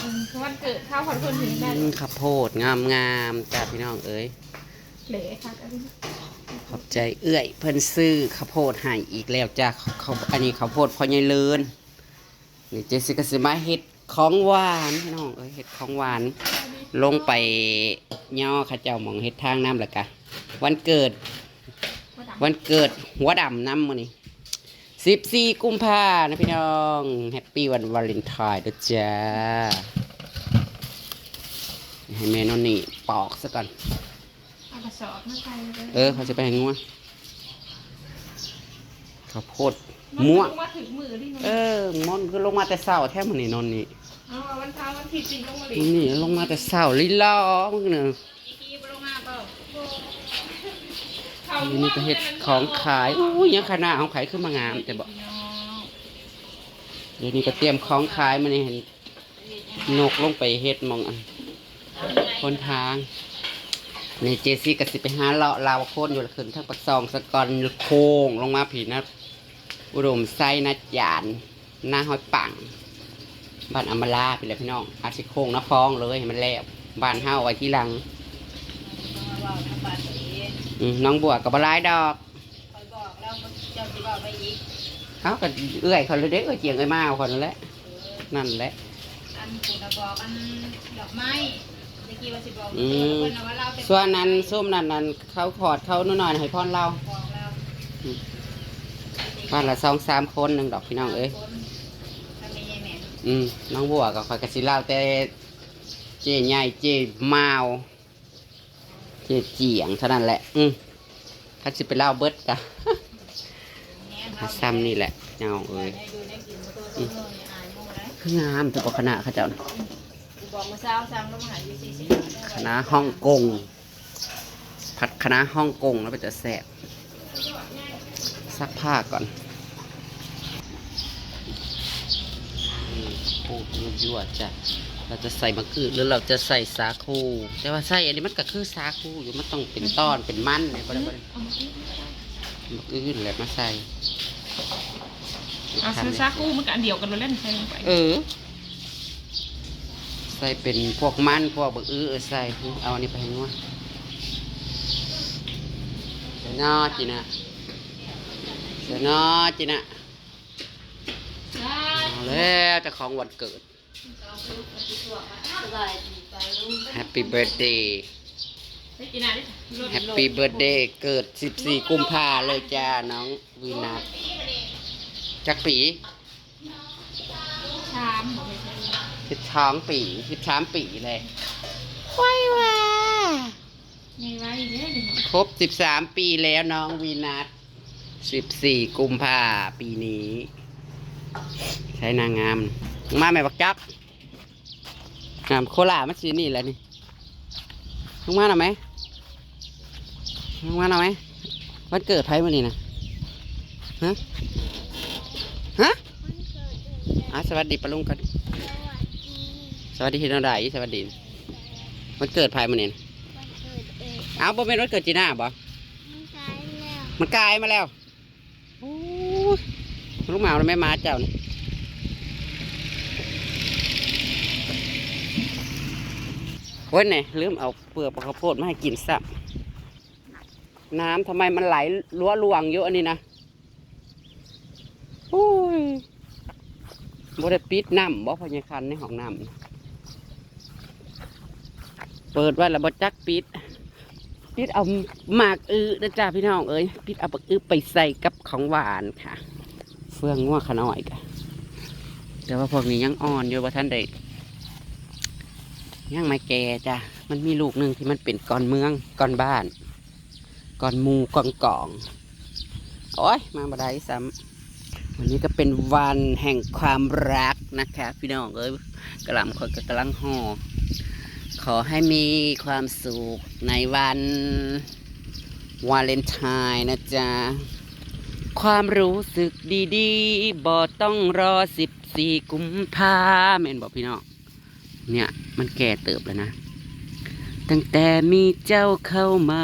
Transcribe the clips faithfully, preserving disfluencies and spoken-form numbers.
อืมวันเกิดข้าวขอโทษทีได้ อืมข้าวโพดงามๆจ้าพี่น้องเอ้ย เหล่ค่ะอันนี้ ขอบใจเอื้อยเพิ่นซื้อข้าวโพดให้อีกแล้วจ้าเขาเขาอันนี้ข้าวโพดพ่อใหญ่เลิน นี่เจสซี่ก็สิมาเฮ็ดของหวานพี่น้องเอ้ยเฮ็ดของหวาน ลงไปย่อเขาเจ้าหม่องเฮ็ดทางน้ำแล้วกะวันเกิด วันเกิดหัวดำน้ำมื้อนี้สิบสี่กุมภานะพี่น้อง แฮปปี้วันวาเลนไทน์ด้วยจ้า ให้แม่นนนี่ปอกซะก่อน เอากระสอบมาใส่เลย เออเขาจะไปให้งัวข้าวโพด มัน มั่ว ลงมาถึงมือที่มัน เออมอนคือลงมาแต่เช้าแท้มื้อนี้นนนี่ เอาวันเช้าวันที่จริงลงมาเลย นี่ลงมาแต่เช้าลิลอมึงเนี่ย อีกทีลงมาเปล่า นี่ก็เฮ็ดของขายอู้ยยังคณะของขายขึ้นมางามแต่บอก พี่น้อง เดี๋ยวนี้ก็เตรียมของขายมานี่เห็นนกลงไปเฮ็ดหม่องอันคนทางนี่เจซี่ก็สิไปหาเลาะลาวโคนอยู่ละขึ้นทางปากซองสะกอนโค้งลงมาผีนะ อุดมไซนัดหยานหน้าห้อยปังบ้านอำมาลาไปเลยพี่น้องอาจสิโค้งนะฟ้องเลยให้มันแล้วบ้านเฮาไว้ที่หลัง ว่าน้ำปลาตัวเอง อืมน้องบัวก็บ่ร้ายดอก คอยบอกแล้วมันเจ้าสิบอกไปอีก เขาก็เอื้อยเขาเลยเด้อเอื้อยเจียงเอื้อยมาเอาคนนั่นแหละ นั่นแหละ อันคุณน่ะบอกอันดอกไม้เมื่อกี้ว่าสิบอก อืม เพิ่นน่ะว่าเราเป็น ส่วนนั้นส้มนั่นนั่นเขาขอดเขาหน่อยให้พรเรา บอกแล้ว บ้านละสองสามคนหนึ่งดอกพี่น้องเอ้ย คนทำยังไงแม่ อืมน้องบัวกับข้อยกะสิเล่าแต่เจใหญ่เจมาวเจเจียงเท่านั้นแหละ อืมถ้าสิไปเล่าเบิดกะ เนี่ย มาซ้ำนี่แหละเนาะเอ้ย ให้ดูได้กินตัวตัวเท่านี้อายหมู่แล้ว คืองามแต่ปะคณะเขาเจ้าน่ะ กูบอกมาเช้าสั่งลงมาหาอยู่สี่สิบ คณะฮ่องกง ผัดคณะฮ่องกงแล้วเป็นจะแซ่บซักผ้าก่อนอืมโอ้ยั่วๆจ้ะเราจะใส่มะกรูดหรือเราจะใส่สาคู แต่ว่าใส่อันนี้มันก็คือสาคูอยู่มันต้องเป็นตอนเป็นมันเนี่ยบ่ได้บ่ได้ เอามาอีก มะกรูดแหละมาใส่ เอาซื้อซาคูมันก็อันเดียวกันเลยเล่นใส่ลงไป เออ ใส่เป็นพวกมันพวกบักอื้อใส่เอาอันนี้ไปให้งัวเดี๋ยวนอจีนะเดี๋ยวนอจีนะเอาแล้วเจ้าของวันเกิด Happy birthday ไม่กินอะไร Happy birthday เกิดสิบสี่กุมภาเลยจ้าน้องวีนัทจักปี สามบอกเลย สิบสองปีสิบสามปีเลยค่อยว่า ไงวะอีกเนี่ย ครบสิบสามปีแล้วน้องวีนัทสิบสี่กุมภาปีนี้ ใช้นางงามมาแม่บักจักงามโคราชมันสีนี่แหละนี่ลงมาหน่อยไหมลงมาหน่อยไหมวันเกิดไพ่มานี่นะฮะฮะอ่ะสวัสดีปะลุงกันสวัสดีที่นอนได้สวัสดีวันเกิดไพ่มานี่นะ วันเกิดเอง เอาบ่เป็นวันเกิดจีน่าบ่ มันกลายแล้ว มันกลายมาแล้วโอ้ยลูกหมาแม่มาเจ้านี่โอ้ยเนี่ยลืมเอาเปลือกข้าวโพดมาให้กินซ้ำน้ำทำไมมันไหลลัวลวงอยู่อันนี้นะโอ้ยบ่ได้ปิดน้ำบ่พญาคันในห้องน้ำ เปิดไว้แล้วบ่จักปิด ปิดเอาหมากอื้อนะจ้าพี่น้องเอ้ย ปิดเอาหมากอื้อไปใส่กับของหวานค่ะ เฟืองงัวขาน้อยกะแต่ว่าพวกนี้ยังอ่อนอยู่บ่ทันได้ยังไม่แก่จ้ะ มันมีลูกหนึ่งที่มันเป็นก้อนเมืองก้อนบ้าน ก้อนหมู่ก้อนกอง โอ้ยมาบ่ได้ซ้ำวันนี้ก็เป็นวันแห่งความรักนะคะพี่น้องเอ้ยกะหล่ำข้อยก็กำลังห่อขอให้มีความสุขในวันวาเลนไทน์นะจ๊ะ ความรู้สึกดีๆบ่ต้องรอสิบสี่กุมภาแม่นบ่พี่น้อง เนี่ยมันแก่เติบแล้วนะ ตั้งแต่มีเจ้าเข้ามา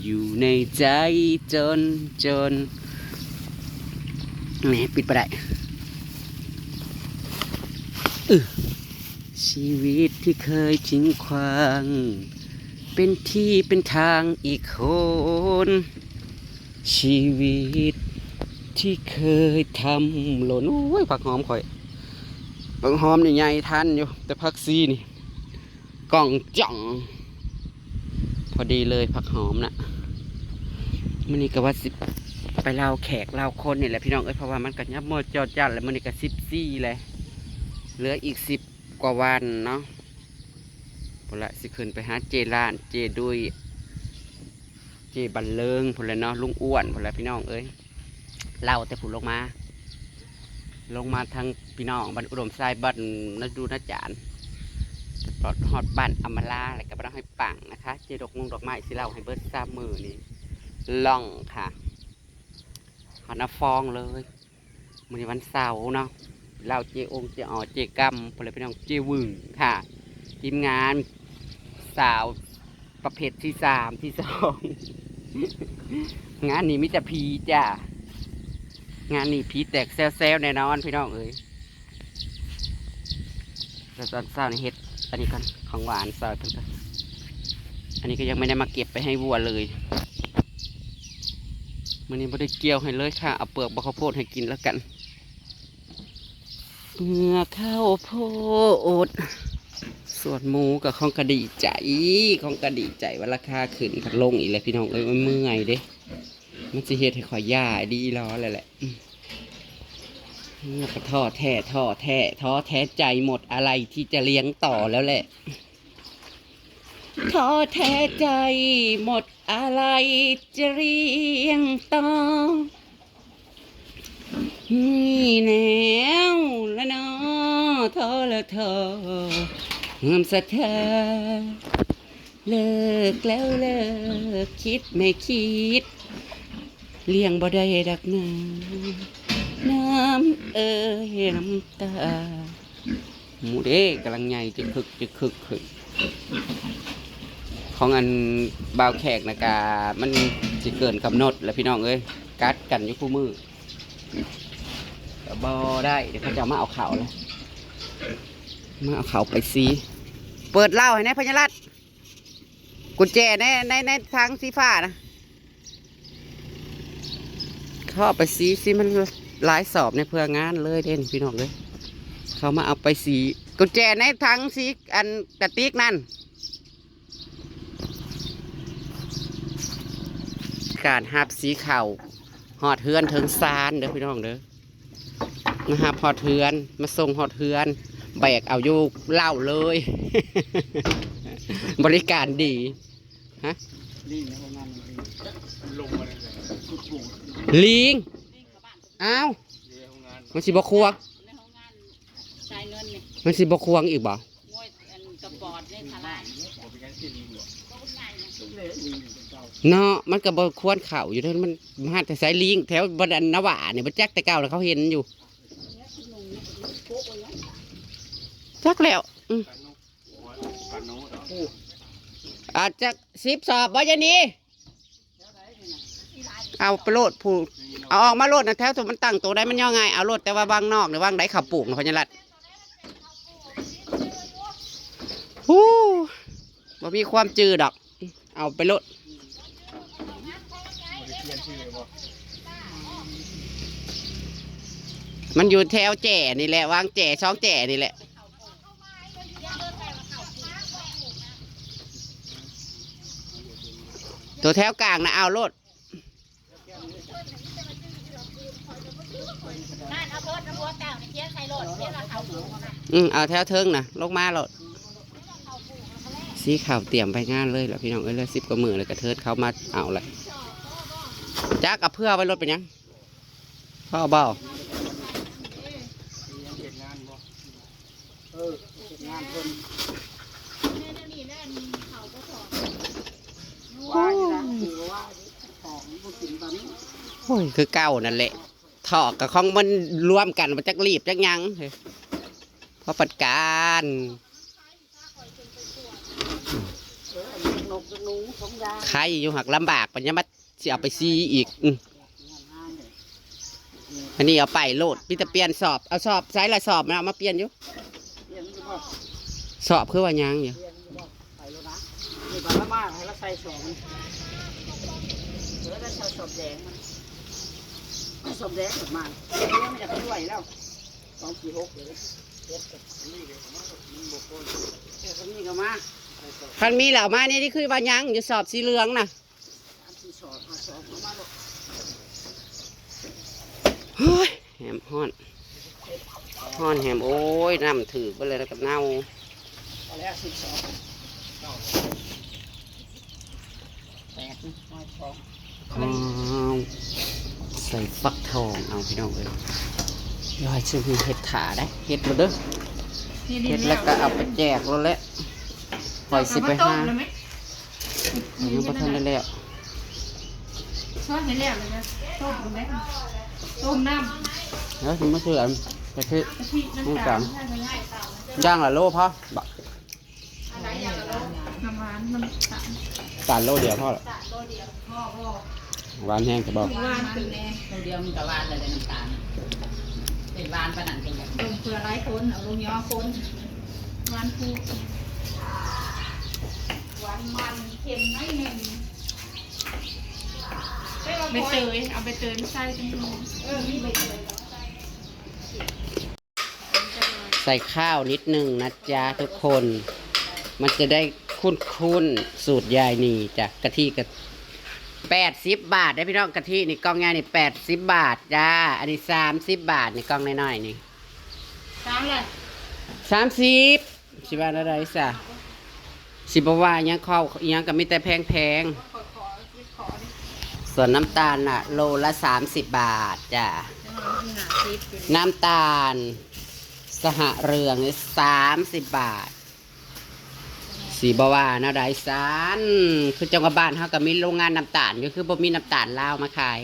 อยู่ในใจจนจนแหมปิดไปได้อือ ชีวิตที่เคยทิ้งขว้าง เป็นที่เป็นทางอีกคน ชีวิตที่เคยทำหล่น โอ้ย ผักหอมข่อย ผักหอมนี่ใหญ่ทันอยู่ แต่ผักชีนี่ ก่องจ่อง พอดีเลยผักหอมนะ มื้อนี้ก็ว่าสิไปลาวแขกลาวคนนี่แหละพี่น้องเอ้ย เพราะว่ามันก็ยับมอดจอดจัดแล้ว มื้อนี้ก็สิบสี่แล้ว เหลืออีกสิบกว่าวันเนาะ พุ้นละสิขึ้นไปหาเจล้าน เจดุย เจบันเลิงพุ้นละเนาะ ลุงอ้วนพุ้นละพี่น้องเอ้ย ลาวแต่พุ้นลงมา ลงมาทางพี่น้องบ้านอุดมไซ บ้านนาดูนาจารย์ ปลอดฮอดบ้านอำมาลา แล้วก็บ้านห้วยปังนะคะ เจดอกมงดอกไม้สิเล่าให้เบิดซามื้อนี้ ล่องค่ะ ฮอดนาฟองเลย มื้อนี้วันเสาร์เนาะ ลาวเจอง เจออ เจกำพุ้นละพี่น้อง เจวึ่งค่ะ ทีมงานสาวประเภทที่สาม ที่สอง งานนี้มีแต่ผีจ้ะ งานนี้ผีแตกแซวๆแน่นอนพี่น้องเอ้ย แล้วตอนเช้านี่เฮ็ดอันนี้ก่อน ของหวานซอยเพิ่นก่อน อันนี้ก็ยังไม่ได้มาเก็บไปให้วัวเลย มื้อนี้บ่ได้เกี่ยวให้เลยค่ะ เอาเปลือกบ่ข้าวโพดให้กินแล้วกัน เมื่อข้าวโพด ส่วนหมูก็ของกะดีใจ ของกะดีใจว่าราคาขึ้น ก็ลงอีกแล้วพี่น้องเอ้ย มันเมื่อยเด้ มันสิเฮ็ดให้ข่อยย่าดีหรอแล้วแหละ อืม เมื่อก็ท้อแท้ ท้อแท้ ท้อแท้ใจหมดอะไรที่จะเลี้ยงต่อแล้วแหละ ท้อแท้ใจหมดอะไรจะเลี้ยงต่อ นี่แนวละนอ ทอละทอ เหื่อมศรัทธา เลิกแล้วเลิกคิดไม่คิด เลี้ยงบ่ได้ดอกนา น้ำเอ่ยน้ำตา หมูเด้กำลังใหญ่จึกคึกจึกคึกคือ ของอันบ่าวแขกนะกะ มันสิเกินกำหนดแล้วพี่น้องเอ้ย กัดกันอยู่คู่มือ ก็บ่ได้ เดี๋ยวเขาจะมาเอาเขาแล้ว มาเอาเขาไปซี เปิดเหล้าให้แน่พญารัตน์ กุญแจใน ใน ในถังสีฟ้านะ เขาเอาไปซีซีมันหลายสอบในเพื่องานเลยเด่นพี่น้องเลย เขามาเอาไปซี กุญแจในถังสีอันกระติกนั่น การฮับซีเข่าฮอดเฮือนเทิงซานเด้อพี่น้องเด้อ มาฮับฮอดเฮือน มาส่งฮอดเฮือน แบกเอาอยู่เหล้าเลย บริการดี ฮะ ลิงในโรงงานมันลิง มันลงมาเลย ลิง อ้าว อยู่ในโรงงาน มันสิบ่ควง ในโรงงานจ่ายเงินนี่ มันสิบ่ควงอีกบ่ มวยอันกระปอดนี่ทลาย บ่เป็นหยังสิลิงบ่ เนาะ มันก็บ่ควรเข้าอยู่เด้อ มันมาแต่ไสลิง แถวบ้านนาวานี่ บ่จักแต่เก่าแล้วเขาเห็นอยู่ จักแล้ว อืม อาจจะสิบสอบบ่ยะนี่ เอาไปโลดผู้ เอาออกมาโลดนะ แถวตัวมันตั้งตัวได้มันย่อง่าย เอาโลด แต่ว่าวังนอกหรือวังใดเขาปลูกนะพญารัตน์ ฮู้ บ่มีความจือดอก เอาไปโลด มันอยู่แถวแจ่นี่แหละ วางแจ่ ช่องแจ่นี่แหละ ตัวแถวกลางนะ เอาโลด นั่นเอาเบิดเอาบัวเต่านี่เขียนใส่โลด เขียนว่าเขาปลูกนะ อืม เอาแถวเทิงนะ ลงมาโลด สีขาวเตรียมไปงานเลยล่ะพี่น้องเอ้ย เหลือสิบกว่ามื้อแล้วก็เทิดเขามาเอาละ จักเอาเพื่อไว้โลดเป็นหยัง พ่อบ่ เออ เฮ็ดงานเพิ่น ว่าอยู่นะ คือว่าอยู่ ของบ่กินตอนนี้ โอ้ย คือเก่านั่นแหละ ถอกกับของมันรวมกัน มันจักรีบจักหยัง เฮ้ย พอปัดการ เออ อันนี้นกหนูสองอย่าง ไข่อยู่หักลำบาก ปัญญามาสิเอาไปซีอีก อืม อันนี้เอาไปโลด มีแต่เปลี่ยนสอบ เอาสอบ ใส่ละสอบ มา เอามาเปลี่ยนอยู่ เปลี่ยนอยู่บ่ สอบคือว่ายังอยู่ ไปแล้วนะ นี่ก็ละมาให้เราใส่สอง แล้วก็ใส่สอบแดงมัน สอบแดงออกมา เรื่องมันจะไปไหวแล้ว สองสี่หกเลย เดี๋ยวกับนี่เดี๋ยวมันมันบกพร่อง เดี๋ยวกับนี่ก็มา คันมีแล้วมานี่ นี่คือว่ายังอยู่ สอบสีเหลืองน่ะ สามสี่สอบ ห้าสอบ เอามาลูก เฮ้ย แหมฮ้อน ฮ้อนแหม โอ้ย น้ำถืกไปเลยแล้วก็เน่า พอแล้ว สิบสอง แปด ห้าสอง อ้าว ใส่ฟักทอง เอาพี่น้องเอ้ย เดี๋ยวให้ชื่อเฮ็ดถ่าได้ เฮ็ดมาเด้อ เฮ็ดแล้วก็เอาไปแจกแล้วแหละ ปล่อยสิไปหา เอามาต้มเลยไหม ยังบ่ทันได้แล้ว ซอยให้แล้วเลยนะ ต้มเลยไหม ต้มน้ำ แล้วถึงมาคืออันกะทิ กะทิ น้ำตาล น้ำตาล ให้มันง่าย ย่างละโลพอ บะ อันไหนอย่างละโล น้ำหวาน น้ำตาล ตาลโลเดียวพอละ ตาลโลเดียว พอ พอ หวานแห้งจะบอก หวาน มันแน่ โลเดียวมันก็หวานเลย น้ำตาลน่ะ เป็นหวานปานนั้นเป็นแบบ ต้มเกลือหลายคน เอาลงย่อคน หวานคู่ หวานมัน เค็มหน่อยหนึ่ง ใบเตย เอาใบเตยมาใส่จังเลย เออ มีใบเตย ใส่ข้าวนิดนึงนะจ๊ะทุกคน มันจะได้คุ้นๆ สูตรยายนีจ้ะ กะทิก็แปดสิบบาทนะพี่น้อง กะทินี่กล่องใหญ่นี่แปดสิบบาทจ้า อันนี้สามสิบบาทนี่กล่องน้อยๆนี่ สามเลย สามสิบ สิว่าอะไรซะ สิบ่ว่าหยัง เขาหยังก็มีแต่แพงๆ ขอขอขอดิ ส่วนน้ำตาลน่ะ โลละสามสิบบาทจ้ะ ยังเหลือที่ห้าสิบอยู่ น้ำตาลสหะเรืองนี่สามสิบบาท สิบ่ว่าแนวใดซั้น คือจังว่าบ้านเฮาก็มีโรงงานน้ำตาลอยู่ คือบ่มีน้ำตาลลาวมาขาย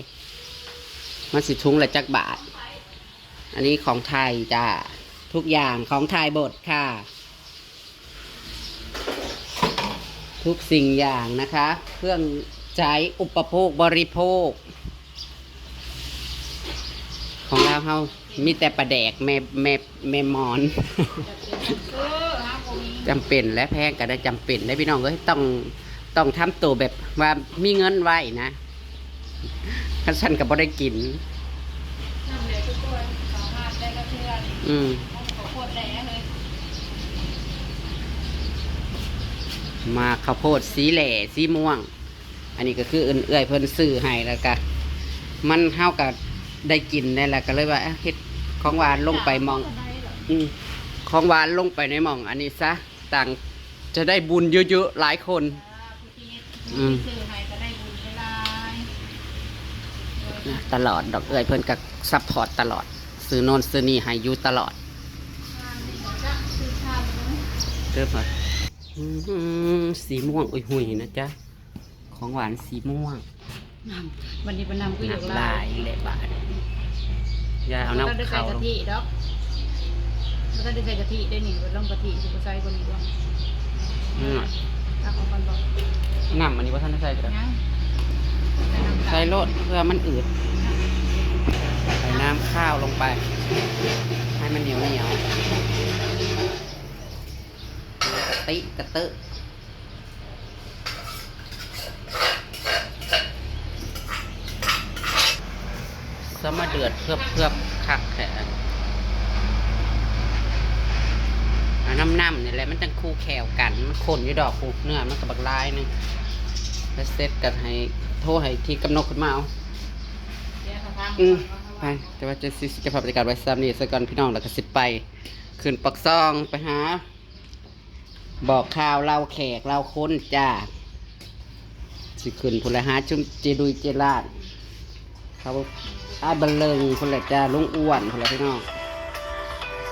มันสิถุงละจักบาท อันนี้ของไทยจ้ะ ทุกอย่างของไทยหมดค่ะ ทุกสิ่งอย่างนะคะ เครื่องใช้อุปโภคบริโภค ของลาวเฮามีแต่ปลาแดก แม่ แม่ แม่หมอน เออ ฮะ บ่มี จำเป็นและแพงก็ได้ จำเป็นได้พี่น้องเอ้ย ต้อง ต้องทำตัวแบบว่ามีเงินไว้นะ คันซั้นก็บ่ได้กิน นั่นแหละทุกคน สามารถได้กระเทือน อืม ข้าวโพดแดงเลย มาข้าวโพดสีแหล่สีม่วง อันนี้ก็คือเอื้อยเพิ่นซื้อให้ แล้วก็มัน เฮาก็ได้กินได้แล้ว ก็เลยว่า เอ้า เฮ็ดของหวานลงไปหม่อง อืม ของหวานลงไปในหม่องอันนี้ซะ ต่างจะได้บุญเยอะๆ หลายคน อืม ซื้อให้ก็ได้บุญหลายๆ ตลอดดอก เอื้อยเพิ่นก็ซัพพอร์ตตลอด ซื้อโน่นซื้อนี่ให้อยู่ตลอด เริ่มมา อืม สีม่วง อุ้ย หุยนะจ๊ะ ของหวานสีม่วง น้ำ วันนี้เป็นน้ำก๋วยเตี๋ยว น้ำลาย ลายเลยบาด ยายเอาน้ำ บ่ทันได้ใส่ เข้าก ะทิดอก บ่ทันได้ใส่กะทิได้นี่ บ่ต้องกะทิ สิบ่ใส่กว่านี้บ่ อืม ตักออกก่อนบ่ น้ำอันนี้บ่ทันได้ใส่ก็ได้ ยัง ใส่โลดเพื่อมันอืด ใส่น้ำข้าวลงไป ให้มันเหนียวเหนียว กะติกะเตอะ สมาเดือดเพื่อบเพื่อบคักแท้ อันน้ำน้ำนี่แหละ มันจังคู่แขวกัน มันข้นอยู่ดอก ผูกเนื้อมันกับบักลายหนึง แล้วเสร็จกันให้ โทรให้ที่กำหนดขึ้นมาเอา เดี๋ยวเขาทำ อืม ก่อนว่าเขา ไป ว่า แต่ว่าจะสิเก็บภาพบรรยากาศไว้ซ้ำนี่ซะก่อนพี่น้อง แล้วก็สิไป ขึ้นปากซองไปหา บอกข่าวเล่าแขกเล่าคนจ้า สิขึ้นพุ้นละหาจุ่มเจดุยเจลาด เขาอ้ายบันเลิงพุ้นละจ้า ลุงอ้วนพุ้นละพี่น้อง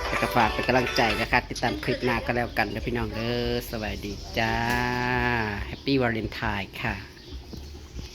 แล้วก็ฝากเป็นกำลังใจนะคะ ติดตามคลิปหน้าก็แล้วกันนะพี่น้องเด้อ สวัสดีจ้า Happy Valentine ค่ะ